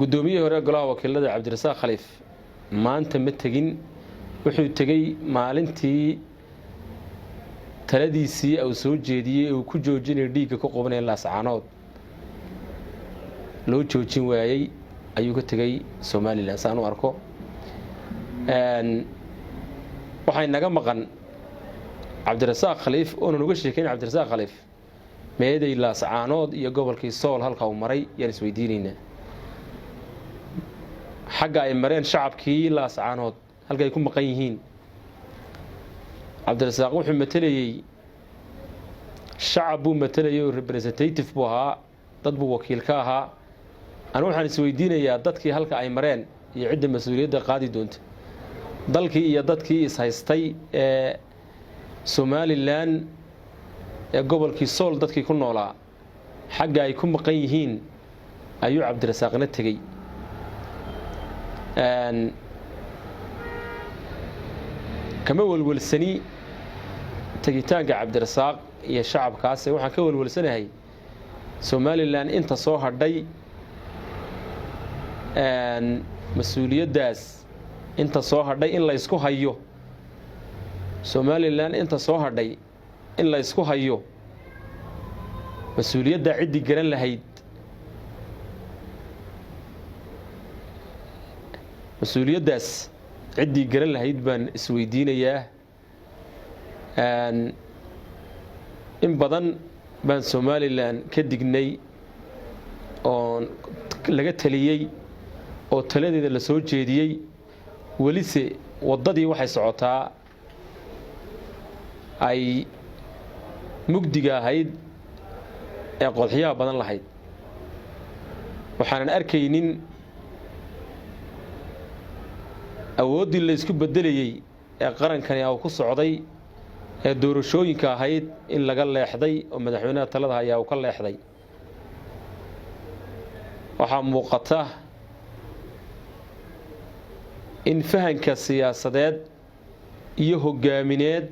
Guddoomiyihii hore Golaha Wakiilada Cabdirasaaq Khaliif maanta ma tegin. Wuxuu tegey maalintii taladiisii uu soo jeediyey, uu ku joojinaya dhiigga ku qubanaya Laascaanood, loo joojin waayey ayuu ka tegey Somaliland. Saan u arko, waxay naga maqan Cabdirasaaq Khaliif oonan uga sheekayn. Cabdirasaaq Khaliif meeday Laascaanood iyo gobolkii Sool halka uu maray yaan isweydiinaynaa. Xagga ay mareen shacabkii Laascaanood, halka ay ku maqan yihiin. Cabdirasaaq wuxuu matelayey shacab buu matelayay oo representative buu ahaa, dad buu wakiil ka ahaa. Anu waxaan isweydiinayaa dadkii halka ay mareen iyo cidda mas-uuliyadda qaadi doonta. Dalkii iyo dadkii ishaystay ee Somaliland ee gobolkii Sool dadkii ku noolaa xagga ay ku maqan yihiin ayuu Cabdirasaaqna tegey. Kama welwelsani tegitaanka Cabdirasaaq iyo shacabkaase. Waxaan ka welwelsanahay Somaliland inta soo hadhay, mas-uuliyaddaas inta soo hadhay in la ysku hayo. Somaliland inta soo hadhay in la ysku hayo mas-uuliyaddaa ciddii garan lahayd, mas-uuliyaddaas ciddii garan lahayd baan isweydiinayaa. In badan baan Somaliland ka dignay oon laga taliyey oo taladeeda la soo jeediyey. Welise waddadii waxay socotaa ay mugdiga ahayd ee qodxiyaha badan lahayd. Waxaanan arkaynin awooddii laysku beddelayey ee qarankani ku socday ee doorashooyinka ahayd in laga leexday oo madaxweynaha talada hayaa uu ka leexday. Waxaa muuqata in fahanka siyaasadeed iyo hoggaamineed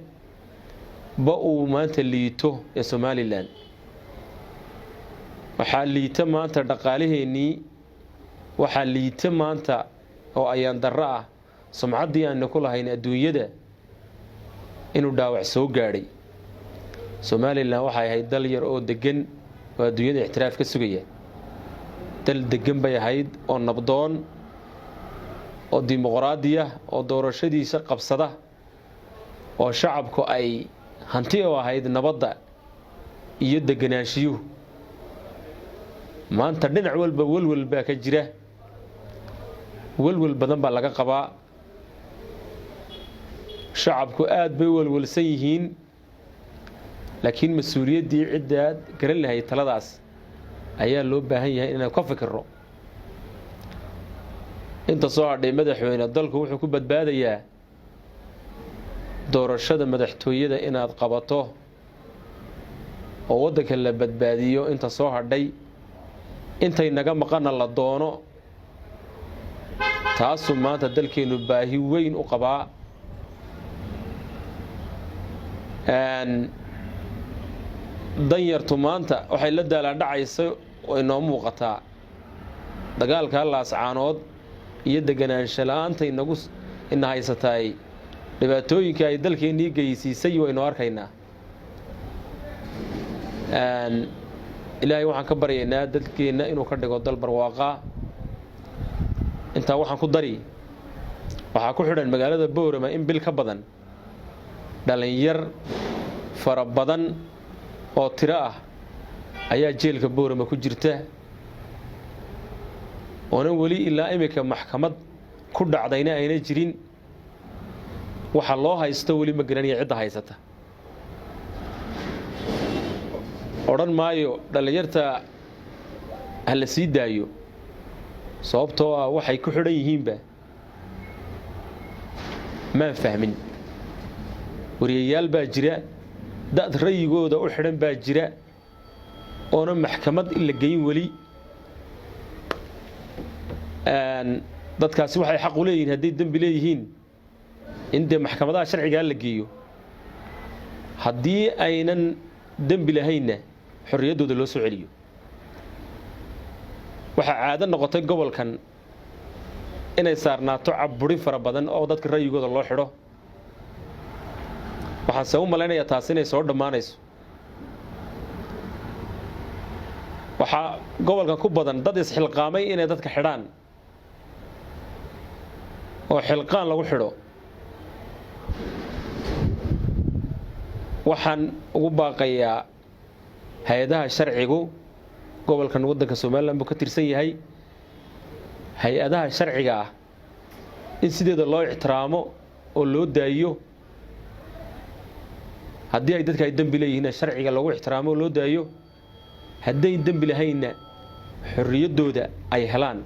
ba uu maanta liito ee Somaliland. Waxaa liita maanta dhaqaalaheennii, waxaa liita maanta oo ayaan darro ah sumcaddii aanu ku lahayn adduunyada inuu dhaawac soo gaadhay. Somaliland waxay ahayd dal yar oo deggan oo adduunyada ixtiraaf ka sugaya. Dal deggan bay ahayd oo nabdoon oo dimuqraadiya oo doorashadiisa qabsada oo shacabku ay hanti u ahayd nabadda iyo degganaanshiyuhu. Maanta dhinac walba welwel baa ka jira, welwel badan baa laga qabaa. Shacabku aad bay u welwelsan yihiin, laakiin mas-uuliyaddii ciddaad garan lahayd taladaas ayaa loo baahan yahay inaan ka fikirro. Inta soo hadhay, madaxweyne, dalku wuxuu ku badbaadayaa doorashada madaxtooyada inaad qabato oo waddanka la badbaadiyo inta soo hadhay, intay naga maqanna la doono. Taasuu maanta dalkeennu baahi weyn u qabaa. Danyartu maanta waxay la daalaadhacaysa way noo muuqataa. Dagaalka Laascaanood iyo deganaansho la-aanta inagu ina haysataay, dhibaatooyinka ay dalkeennii geysiisay waynu arkaynaa. Ilaahay waxaan ka baryaynaa dalkeenna inuu ka dhigo dal barwaaqaa. Intaa waxaan ku dari, waxaa ku xidhan magaalada Boorama in bil ka badan dhalinyar fara badan oo tiro ah ayaa jeelka Boorama ku jirta, oonan weli ilaa iminka maxkamad ku dhacdayna ayna jirin. Waxa loo haysto weli ma garanaya cidda haysata. Odhan maayo dhallinyarta ha la sii daayo, sababtoo ah waxay ku xidhan yihiinba maan fahmin. Wariyayaal baa jira, dad rayigooda u xidhan baa jira oona maxkamad in la geyn weli. Dadkaasi waxay xaq u leeyihiin, hadday dembi leeyihiin, in dee maxkamadaha sharcigaa la geeyo, haddii aynan dembi lahaynna xorriyaddooda loo soo celiyo. Waxaa caado noqotay gobolkan inay saarnaato caburin fara badan oo dadka ra'yigooda loo xidho. Waxaanse u malaynayaa taas inay soo dhammaanayso. Waxaa gobolkan ku badan dad isxilqaamay inay dadka xidhaan oo xilqaan lagu xidho. Waxaan ugu baaqayaa hay-adaha sharcigu, gobolkan waddanka Somalilan buu ka tirsan yahay, hay-adaha sharciga ah in sideeda loo ixtiraamo oo loo daayiyo. Haddii ay dadka ay dembi leeyihiinna sharciga lagu ixtiraamo oo loo daayo, haddayn dembi lahaynna xorriyaddooda ay helaan.